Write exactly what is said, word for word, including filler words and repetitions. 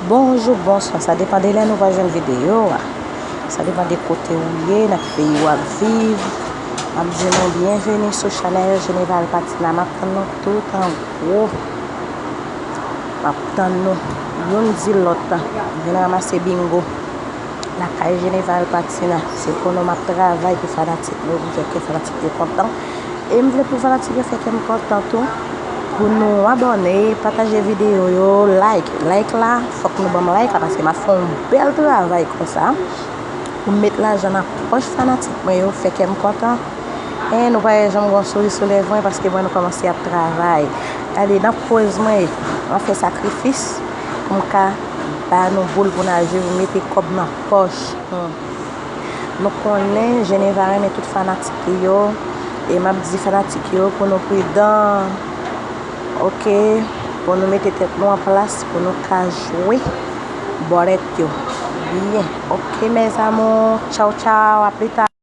Bonjou, bonswa, sa depann de lè nou va jwenn videyo a. Sa depann de kote ou ye, nan ki peyi w ap viv. M ap di nou byenveni sou chanèl Geneval Patina. M ap tann nou tout an gwo. M ap tann nou. Youn di lòt, vin ranmase bingo lakay Geneval Patina. Se pou nou m ap travay pou fanatik nou, pou fè kè fanatik yo kontan. E m vle pou fanatik yo fè kè m kontan tou. Pou nou abòne, pataje videyo yo, like. Like la, fòk nou ban m like la, paske m ap fè yon bèl travay konsa. Pou m met lajan nan pòch fanatik mwen yo, fè kè m kontan. E nou pa wè jan m gen yon souri sou lèv mwen, paske mwen nou kòmanse ap travay. Gade, nan poz mwen, mwen fè sakrifis pou m ka ba nou boul pou n al jwe, pou mete kòb nan pòch. Hmm. Nou konnen Geneva renmen tout fanatik li yo. E m ap di fanatik yo pou nou pridan. Oke? Pou nou mete tèt nou an plas, pou nou ka jwe bòlèt yo byen. Oke, mes amours. Tchaw, tchaw. A pli ta.